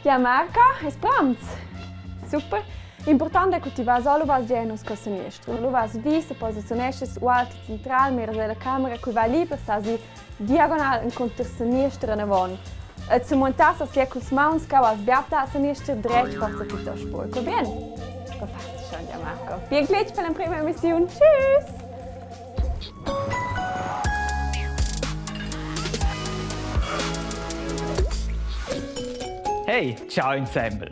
Ja Marco, es pront? Super. Important è che ti vas o vas genus co sinistro. Lu vas vi, se posiziunesces ualti central, miras la camera, qui va liber, sasi diagonal encunter seniester anavon. Et se montas aschia culs mauns cau als biatta a seniester dretg forsa plitost buc. Va bien? Co fas schon, ja Marco. Bien cletg per l'emprima emissiun. Tschüss! Hey, ciao insembel.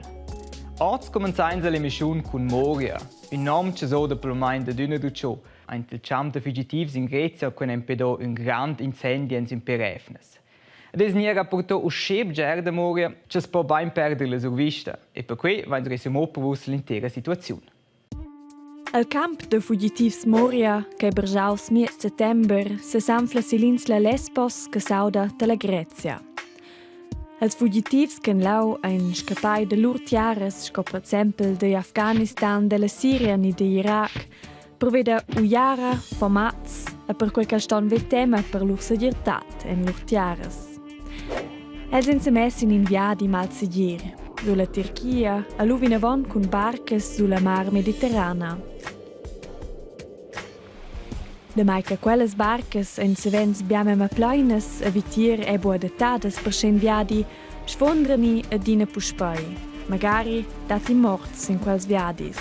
Oz comenzains l'emissiun cun Moria, ün nom che so da plomain dad üna duciò Aint il champ da fugitivs in Grezia cun impedò ün grand incendi in sün Perefnes. Ed es gnì rapportò uschè bger da Moria cha's po bain perder la survista e perquai vains resumò per vus l'intera situaziun. El camp da fugitivs Moria, ch'ei bergiaus miez settember, sesanfla sill'insla Lesbos che s'auda dalla Grezia. Els fugitivs ch'en leu ein scappai da lur tiaras sco per exempel digl Afghanistan, dalla Siria ni digl Irak, Proveda uiara, formats e perquei ch'els ston ver tema per lur segirtad en lur tiaras. Els ein semess in in viadi malsegir, sulla Tirchia e lu vinavon cun barcas sulla mar mediterrana. Damai che quellas barcas ein savens bia memia pleinas e vitier ei buc adattadas per sc'in viadi, sfondrani adina puspei. Magari datti morts sin quels viadis.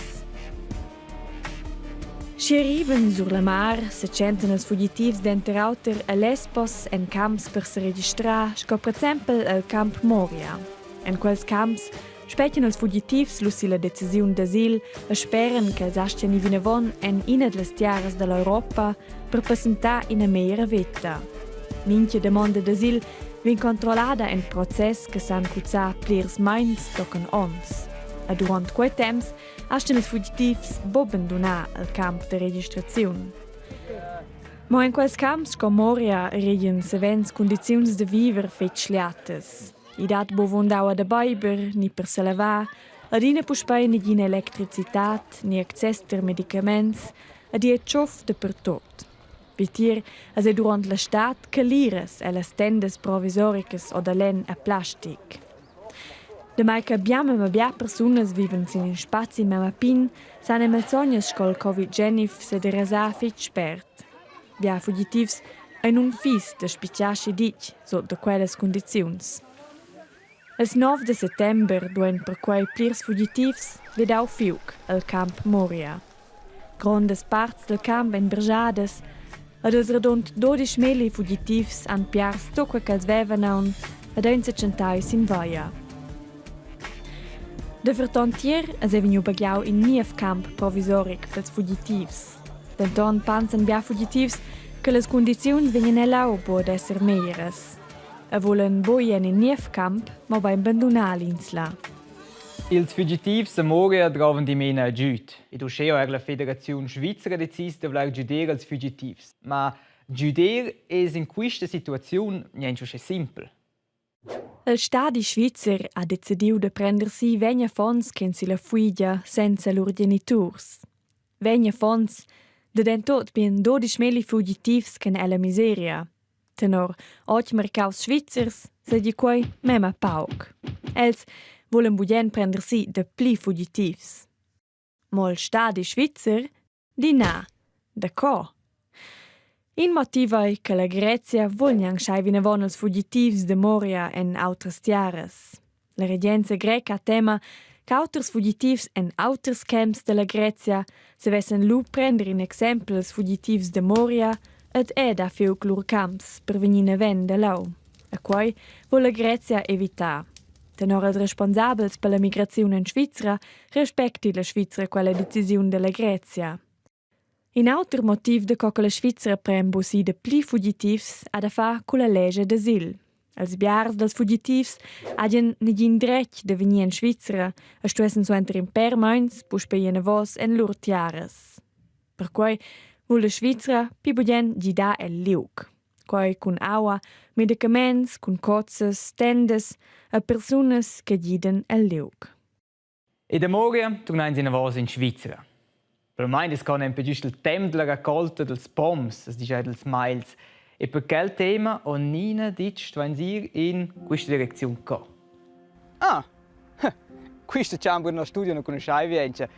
Schi arrivan sur la mar setschentan els fugitivs denter auter a Lesbos en camps per seregistrar, sco per exempel el camp Moria. En quels camps spetgan els fugitivs lu silla decisiun d'asil e speran ch'els astgien ir vinavon en ina dallas tiaras dall'Europa per passentar ina megliera veta. Mintga damonda d'asil vegn controllada en process che san cuzzar plirs meins tochen onns. E duront quei temps astgan ils fugitivs buc bandunar il camp da registraziun. Mo en quels camps sco Moria regian savens cundiziuns da viver fetg schliatas. I dat buc aua da beiber ni per selavar, adina puspei negina electricitad ni access tier medicaments ed ei è tschoff dapertut. Vitier es ei duront la stad caliras ellas tendas provisoricas o da lenn e plastic. Damai che bia memia bia persunas vivan sin in spazi memia pign, san ei malsognas sco il Covid-genif sederasar fetg spert. Bia fugitivs ein unfis da spitgar aschi ditg sut da quellas cundiziuns. Ils nov da settember duein perquei plirs fugitivs ver dau fiug el camp Moria. Grondas parts dal camp ein bergiadas ed ils radund dodisch melli fugitivs han piars tut quei ch'els vevan aunc ed ein setschentai sin via. Daferton tier es ei vegniu baghiau in niev camp provisoric pils fugitivs. Denton panzan bia fugitivs che las cundiziuns vegnan ella buc ad esser meglieras. E vulan buc ir en in niev camp, mobein bandunar l'insla. Ils fugitivs a Moria drovan dimena agüd ed uschea ha eir la Federaziun svizra decis da vulair güder als fugitivs. Ma güder es in quista situaziun gnanc uschè simpel. Il stadi svizzer ha decidiu da prender si vegn affons ch'en silla fuigia senza lur geniturs. Vegn affons da dentot bien dodisch melli fugitivs ch'en ella miseria. Tenor otg mercaus svizzers seigi quei memia pauc. Els vulan bugen prender si dapli fugitivs. Mo il stadi svizzer di na, daco? In motiv ei che la Grezia vul gnanc schai vinavon als fugitivs de Moria en autras tiaras. La regenza greca tema ch'auters fugitivs en auters camps dalla Grezia savessen lu prender in exempel als fugitivs da Moria ed era dar fiug lur camps per vegnir naven da leu. E quei vul la Grezia evitar. Tenor ils responsabels per la migraziun en Svizra respecti la Svizra quella decisiun dalla Grezia. In auter motiv daco che la Svizra pren buc si dapli fugitivs ha da far culla lescha d'asil. Els biars dals fugitivs hagien negin dretg da vegnir en Svizra e stuessen suenter in pèr meins puspei anavos en lur tiaras. Perquei vul la Svizra pli bugen gidar el liug. Quei cun aua, medicaments, cun cozzas, tendas e persunas che gidan el liug. E da Moria turnains inavos in Svizra. Probabilmaing es con nempe güst il temp della raccolta dels poms, as disch eir dels mails. E per quel tema ho Nina dit stuains ir in quista direcziun co. Ah! Quista chambra nel studio non conoscaivi auncha.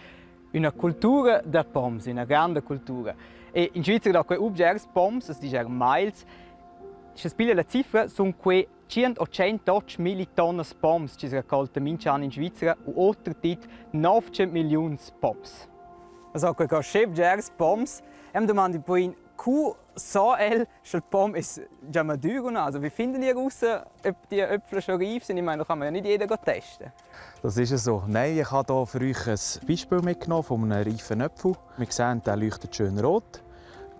Üna cultura da poms, üna granda cultura. E in Svizzera da quei bgers poms, as disch eir mails, sche piglia la cifra, sun quei 188 tonnas poms chi raccolta mincha an in Svizzera u oter dit 900 milliuns poms. Also quei co sche bgers poms, em domandi poi cu so el sch'el pom es già madür o na? Also wie finden ihr raus, ob die Äpfel schon reif sind? Ich meine, da kann man ja nicht jeder testen. Das ist so. Nein, ich habe hier für euch ein Beispiel mitgenommen von einem reifen Apfel. Wir sehen, der leuchtet schön rot.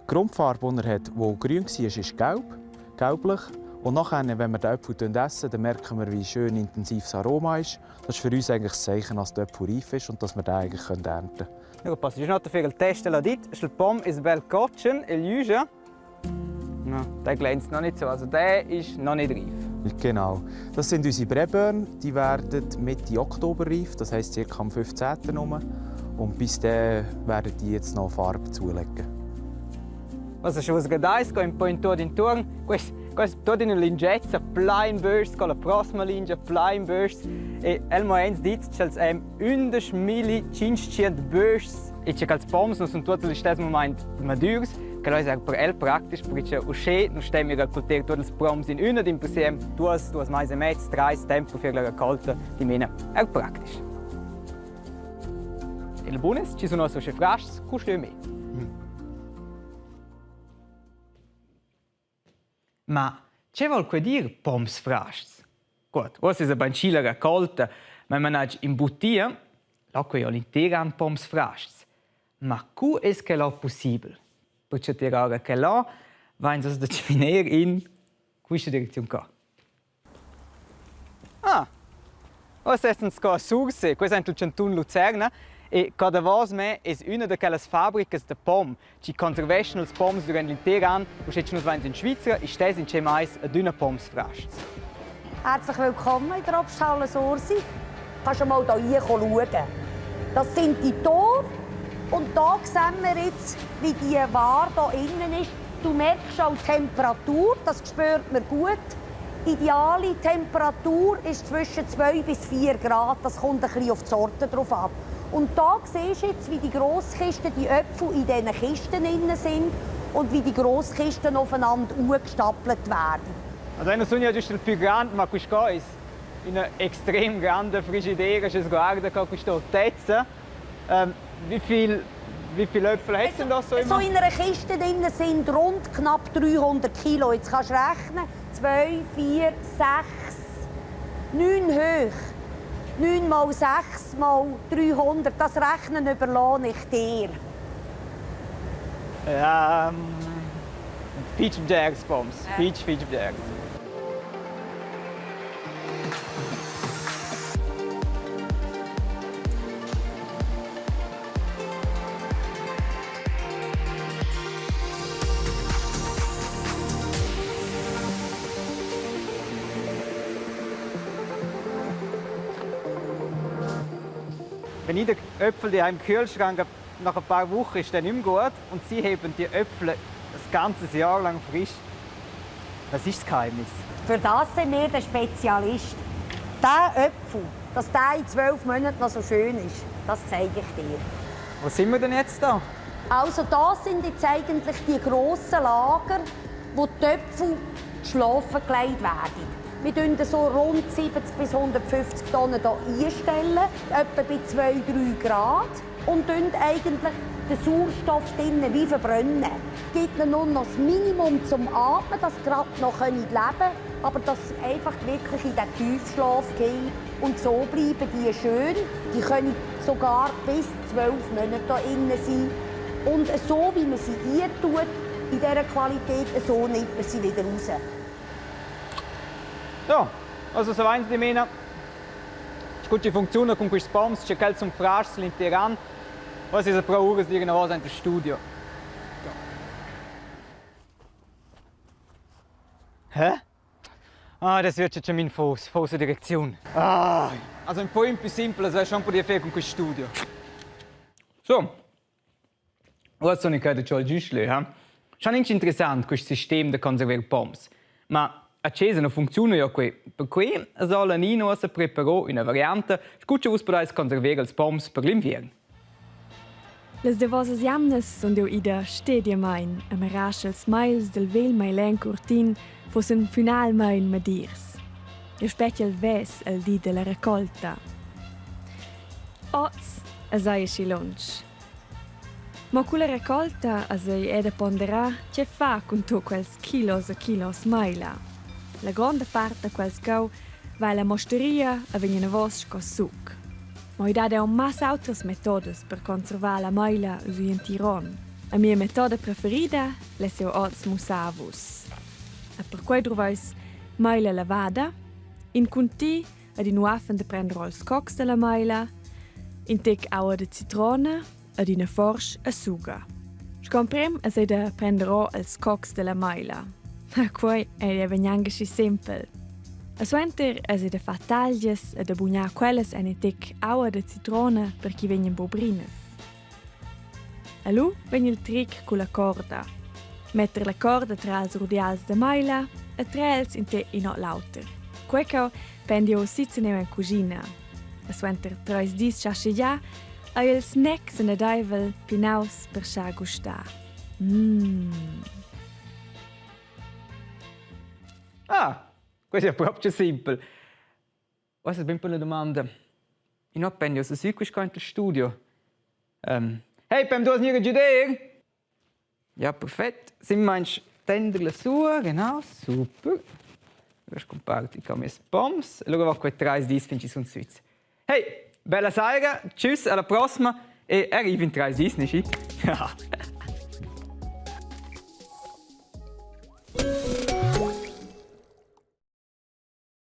Die Grundfarbe, die er hat, die grün war, ist gelb, gelblich. Und nachher, wenn wir den Apfel essen, dann merken wir, wie schön intensiv das Aroma ist. Das ist für uns eigentlich das Zeichen, dass der Apfel reif ist und dass wir den eigentlich ernten können. Ja, passt. Io not per il test l'ho dit, il pom ist bel cotschen e glüscha. No, der glänzt noch nicht so, also der ist noch nicht reif. Genau. Das sind unsere Braeburn, die werden Mitte Oktober reif, das heisst ca. am 15. herum. Und bis dann werden die jetzt noch Farbe zulegen. Also sche vus guardais co ün po intuorn intuorn, quest quest tuot in üna lingezza plain böschs, co la prossima lingia plain böschs e el m'ho aint dit ch'els hem 11.500 böschs e che cha'ls poms nu sun tuots al listess mumaint madürs, que lo es eir per el praktisch, perche uschè nu stem ir a culter tuot ils proms in üna, dimpersè hem duos, duos mais e mez, trais temp per fer la raccolta, dimena eir praktisch. Il bun es chi sun uossa usche fraschs cu mê. Ma che voul quai dir poms fraschs? Gut, uossa esa bainschi la raccolta, ma managio in butia, là quai ho l'intera an poms fraschs. Ma cu es que là pussibel? Perche tirare que là vains uss da chaminar in quista direcziun qua. Ah, uossa essans qua a Sursee, quai es aint il chantun Lucerna e qua davos me es üna da quellas fabricas da pom chi conserveschan ils poms durant l'inter an, uschè cha nus vains in Svizra istess in che mais adüna poms frascs. Herzlich willkommen in der Obsthalle Sursi. Kannst du mal hier schauen. Das sind die Tore. Und da sehen wir jetzt, wie die Ware hier innen ist. Du merkst auch die Temperatur, das spürt man gut. Ideale Temperatur ist zwischen 2 bis 4 Grad. Das kommt ein bisschen auf die Sorte drauf ab. Und da siehst du jetzt, wie die Grosskisten, die Äpfel in diesen Kisten innen sind und wie die Grosskisten aufeinander gestapelt werden. Also eu nu sun ja giüst il plü grand, ma quist qua es üna extrem granda frigidera, schi's guarda co quista otezza. Ähm, wie viel wie viel Äpfel hat denn das so immer? So in einer Kiste drin sind rund knapp 300 Kilo. Jetzt kannst du rechnen. 2, 4, 6, 9 hoch. 9 mal 6 mal 300. Das Rechnen überlasse ich dir. Ähm, fich bgers poms. Fich, fich bgers. Wenn ich den Äpfel die im Kühlschrank nach ein paar Wochen ist der nicht mehr gut und sie heben die Äpfel das ganze Jahr lang frisch. Was ist das Geheimnis? Für das sind wir der Spezialist. Der Äpfel, dass der in 12 Monaten noch so schön ist, das zeige ich dir. Wo sind wir denn jetzt da? Also das sind jetzt eigentlich die grossen Lager, wo die Äpfel schlafen gelegt werden. Wir stellen so rund 70 bis 150 Tonnen hier einstellen, etwa bei 2, 3 Grad. Und eigentlich den Sauerstoff drinnen wie verbrennen. Es gibt ihnen nur noch das Minimum zum Atmen, dass sie gerade noch leben können, aber dass sie einfach wirklich in den Tiefschlaf gehen. Und so bleiben die schön. Die können sogar bis 12 Monate hier innen sein. Und so, wie man sie eintut, in dieser Qualität, so nimmt man sie wieder raus. So, also so vains dimena. Scu chi funcziuna cun quists poms, che quels sun fraschs l'inter an. Uossa esa pro uras d'ir inavos aint il studio. Hä? Ah, das wird schon min fos, fosa direcziun. Ah, also ün po ün pü simpel as vess schon pudì fer cun quist studio. So. Uossa sun in cheu da giò al Güschlö, ha? Schon inch interessant quist sistem da conserver poms. Ma A chesa nu funcziuna jo quei. Perquei as ho la Nina uossa preparo üna varianta scu cha vus pudais conserver ils poms per l'inviern. Las davosas jamnas sun jeu ida stediamain a mirar sch'ils mails dal vegl mailen curtin fussen finalmein madirs. Jeu spetgel vess al di dalla raccolta. Oz es ei aschi lunsch. Mo culla raccolta as ei era da ponderar tgei far cun tut quels kilos e kilos meila. La gronda part da quels cheu va ella mosteria e vegn anavos sco suc. Mo ei dat aunc massa autras metodas per conservar la meila sü entir onn. La mia metoda preferida less jeu oz mussar a vus. E perquei droveis meila lavada, in cunti ed in uaffen da prender els cocs dalla meila, in tec aua da citrona ed ina forsch e suga. Sco emprem es ei da prender ora els cocs dalla meila. Quei ei era gnanc aschi sempel. E suenter es ei da far taglias e da bugnar quellas en in tec aua da citrona per ch'i vegnan bubrinas. E lu vegn il tric culla corda. Metter la corda tra ils rudials da meila e trer els in te in l'auter. Quei cheu pendi jeu sizeneu en cuschina. E suenter treis dis schaschegiar ei il snack sanadeivel pinaus per schar gustar. Mm. Ah, questo è proprio simpel. Questa è ben per una domanda. Io non penso se sü quist in studio. Um, hey, pem du hast nie giuder? Ja, perfett. Sind meinst tender la sua, genau, super. Du scompart i mes poms. Allora va quei treis dis fin ci sun süts. Hey, bella saira, tschüss, alla prossima e arrivi in treis dis, nischi?